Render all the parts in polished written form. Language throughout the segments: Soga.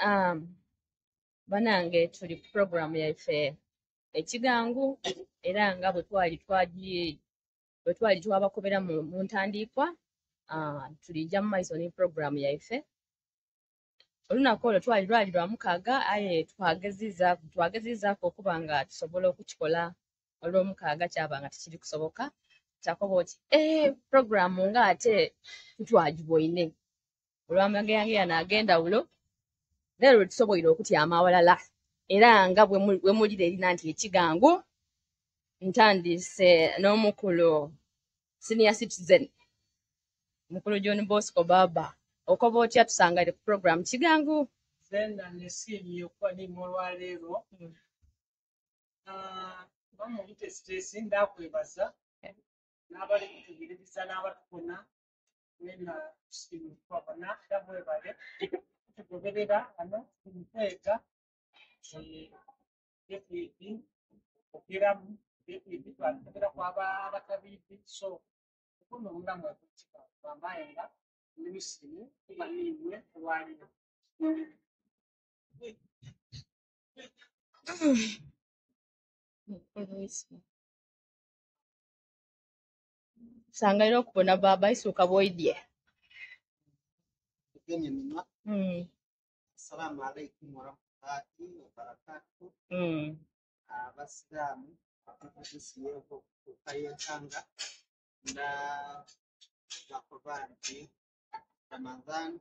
Um, banange tuli ku puroguramu yaife ekigangu era nga bwe twali twagi bwe twali twabakobera mu, mu ntandikwa uh, tulijja mu maiso ni puroguramu yaife. Olunaku olwo twali lwali lwa mukaaga aye twagezizaaku twagezizaaku okuba nga tusobola okukikola olw'omukaaga kyaba nga tikiri kusoboka. Kyakoba oti ee puroguramu nga ate titwagiboine olw'amageyageya n'ag'endawulo leero lwe tusoboire okutyama awalala era nga bwe mulira erina nti ekigangu ntandise n'omukulu senior citizen mukulu John Bosco Baba okoba otya tusangaire ku program kigangu. Nze nesiimye okuba niimwe olwaleero. Mama omutesiteesi ndakwebaza n'abali kutubiririza n'abatubona mwena tusiimye okubabona era mwebale kutugoberera wano tuli mu kwega byetwidi okwiramu byetwidi twabitoberaku abatabiidi so okubona omulamu gwamaye nga ndi musiimu kuba niimwe olwaleero. Tusangaire okubona Baba isuuka bw'oidye. Tugemye minwa. Assalamu alaikum warahmatullahi wabarakatuh. Abasiraamu abatutusiyeeko okutuuka y'enkanga nda bakoba nti Ramadhan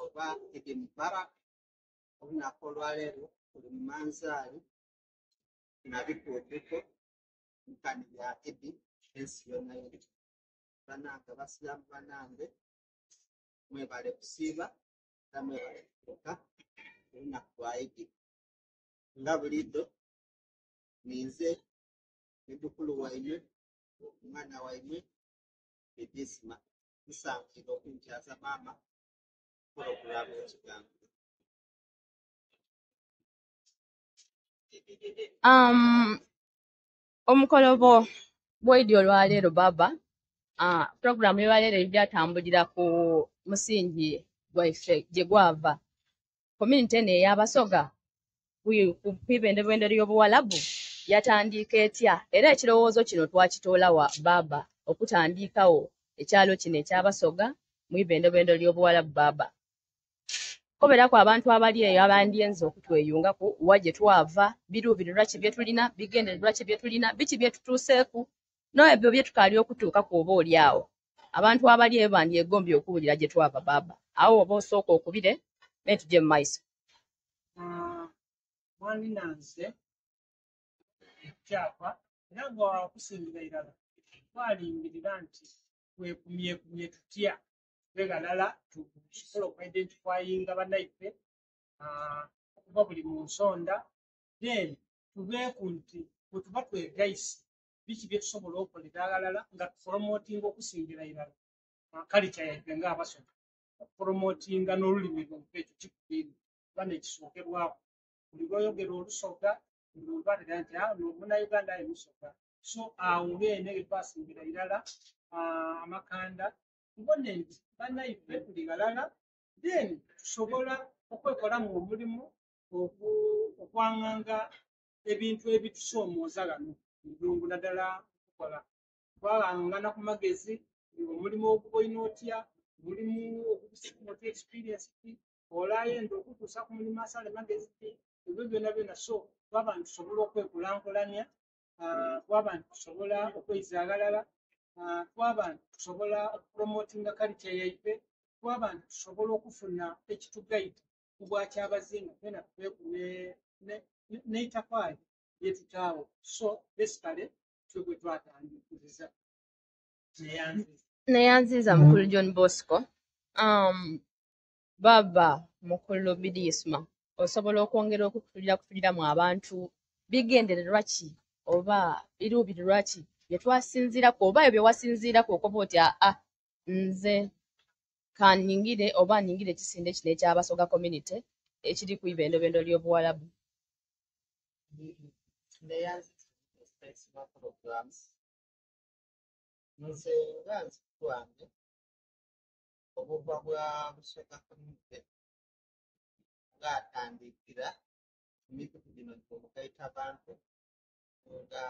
oba Idi Mubarak olunaku olwaleero tuli mu manzaali na bikuutuko nkani bya Idi ensi yonayona. Banange abasiraamu banange mwebale kusiiba era mwebale kutuuka olunaku lwa Idi. Nga buliidho ninze mwidhukulu waimwe omwana waimwe Bidisma nsangiire okunkyaza maama pulogulaamu ekigango. Um, omukolobo bw'oidye olwaleero Baba, uh, puroguramu y'olwaleero ejja ku musingi gwaife gye gwava. Community eno ey'Abasoga ku kwibendebende ly'Obuwalabu yatandika etya era ekirowoozo kino twakitoola wa Baba okutandikawo ekyalo kino eky'Abasoga mu ibendebende ly'Obuwalabu Baba. Koberaku abantu abali eyo abandyenze okutweyungaku wa gye twava, biruubirirwa ki bye tulina, bigendererwa ki bye tulina, biki bye tutuuseeku, n'ebyo bye tukaali okutuukaku oba oli awo. Abantu abali eyo bandyegombye okuwulira gye twava Baba. Awo oba osooka okubire, then tujje mu maiso. Mwanninanze kyava era nga okusingira irala twalingirira nti twekumyekumye tutya tube ghalala tusobole okwidentifyinga bannaife okuva buli mu nsonda then tubeeku nti bwe tuba twegaise biki bye tusobola okukolera aghalala nga tupromotinga okusingira irala culture yaife ng'Abasoga okupromotinga n'olulimi lwaife ekyo kikulu kuba nekisookerwako buli lw'oyogera Olusoga buli muntu ategeera nti ah, ono Munnayuganda aye Musoga. So awo beene ge twasingira irala amakanda tubone nti bannaife tuli ghalala then tusobola okwekolamu omulimu okwanganga ebintu ebitusoomooza ghano mu ddungu naddala okukola. Twaghangana ku magezi omulimu oguboine otya, omulimu ogusinga otya experience ki, ole ayenda okutuusa ku mulimu asale magezi ki, ebyo byona byona so twaba nti tusobola okwekulankulania, twaba nti tusobola okweiza aghalala, twaba nti tusobola okupromotinga culture yaife, twaba nti tusobola okufuna ekitugaita ku bwakyabazinga twena tubeeku n'eitafaali lyetutaawo. So basically twe bwe twatandikiriza. Neyanziza. Neyanziza mukulu John Bosco. Baba mukulu Bidisma osobola okwongera okutulira kutuliramu abantu bigendererwa ki oba biruubirirwa ki bye twasinziiraku oba ebyo bye wasinziiraku okoba oti aa nze kaningire oba ningire ekisinde kino eky'Abasoga community ekiri ku ibendobendo ly'Obuwalabu. Neyanziza programs nze nga nze wange obuva bwa Busoga community. Gaatandikira ku mikutu gino egy'omugaitabantu nga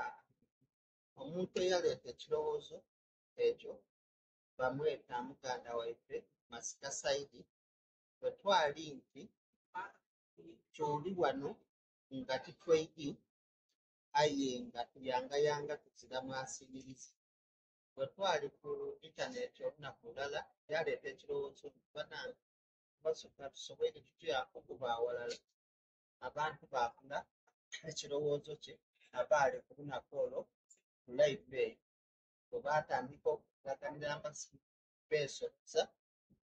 omuntu eyaleeta ekirowoozo ekyo bamweta muganda waife Masika Saidi. Bwe twali nti tuli wano nga titweidi aye nga tuyangayanga tuzira mwasiririzi. Bwe twali ku intaneti olunaku lulala yaleeta ekirowoozo nti banange Basoga tusoboire tutya okuba awalala? Abantu baafuna ekirowoozo kye abaali ku lunaku olwo ku live eyo. Bwe baatandika okulaganira amasimu beesoloza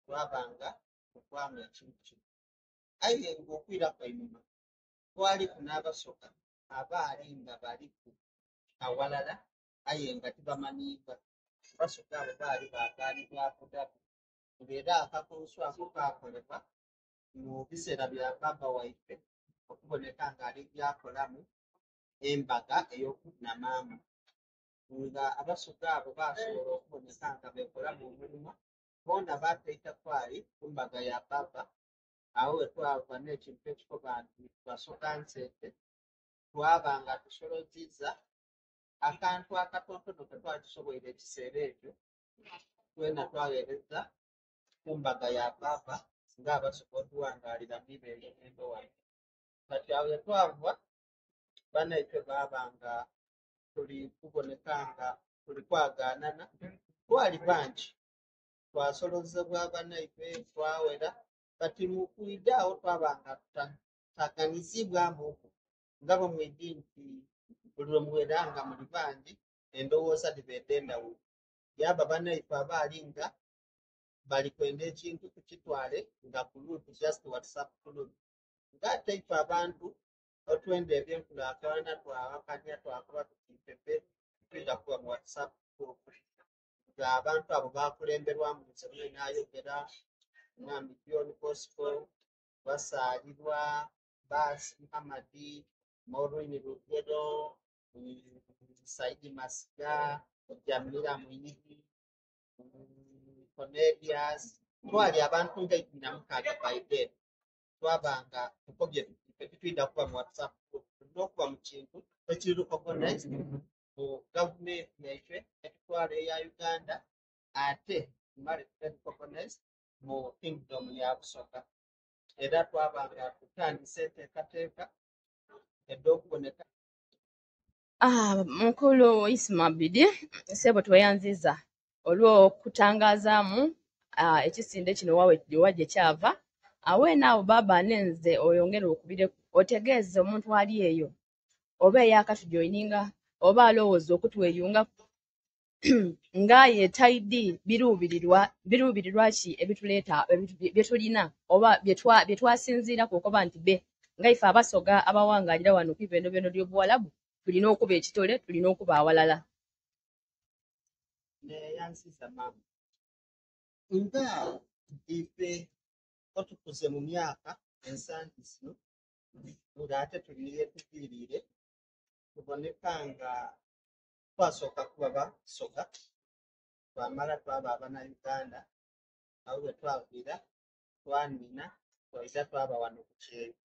twaba nga tuvaamu ekintu kino. Aye ng'okwiraku einhuma twaliku n'Abasoga abaali nga baliku awalala aye nga tibamanhiibwa. Abasoga abo baali baagaanibwa Abu Dhabi ng'era akakunsu ako kaakolebwa mu biseera bya bbaabba waife okuboneka ng'ali gyakolamu embaga ey'okufuna maama. Nga Abasoga abo baasobola okuboneka nga beekolamu omulimo, boona baata eitafaali ku mbaga ya bbaabba. Agho we twava n'ekintu ekikoba nti Basoga Nsente, twaba nga tusoloziiza akantu akatontono ke twali tusoboire ekiseera ekyo, twena twagheereza ku mbaga ya Bbaabba ng'Abasoga otuwangaalira mu Ibendobendo wano. Kati agho ghe twava, banaifwe baaba nga tuli kuboneka nga tuli kwagaanana. Twali bangi, twasolozebwa banaife twawera, but mu kwidha agho twaba nga tutaganizibwamuuku nga bwe mwidhi nti buli lwe muwera nga muli bangi endowooza dhiba edh'endhawulo. Yaaba banaife abaali nga bali kwenda ekintu tukitwale nga guluupu, just WhatsApp group. Nga ate ife abantu otwenda eby'enkulaakulana twawakania twakoba tuti ife ffe twidha kuba mu WhatsApp group. Nga abantu abo baakulemberwamu nze mwene ayogera, Mwami John Bosco, Basaalirwa, Baasi Muhammad, Maureen Lugero, Saidi Masiga, Jamila Muyigi, Cornelius. Twali abantu nga 16 by then. Twaba nga tukobye tuti ffe titwidha kuba mu WhatsApp group, tulina okuba mu kintu ekiri recognized mu gavumenti yaife etutwala eya Uganda ate tumale tube recognized mu Kingdom ya Busoga. Era twaba nga tutandise enteekateeka edh'okuboneka. Mukulu Isma Bidi, ssebo tweyanziza olw'okutangazaamu ekisinde kino wa gye kyava. Weena agho baaba nenze oyongere okubireku otegeeze omuntu ali eyo oba eyakatujoininga oba alowooza okutweyungaku nga aye taidi biruubirirwa biruubirirwa ki ebituleeta bye tulina oba bye twasinziiraku okoba nti be nga ife Abasoga abawangaalira wano ku ibendobendo ly'Obuwalabu tulina okuba ekitole, tulina okuba awalala. Neyanziza maama. Nga ife otukuze mu myaka ensangi zino ng'ate tuli ni ghetuviiriire, tuboneka nga twasooka kuba Basoga, twamala twaba Abanauganda, agho bwe twaviira twanina twaidha twaba wano ku kyeyo.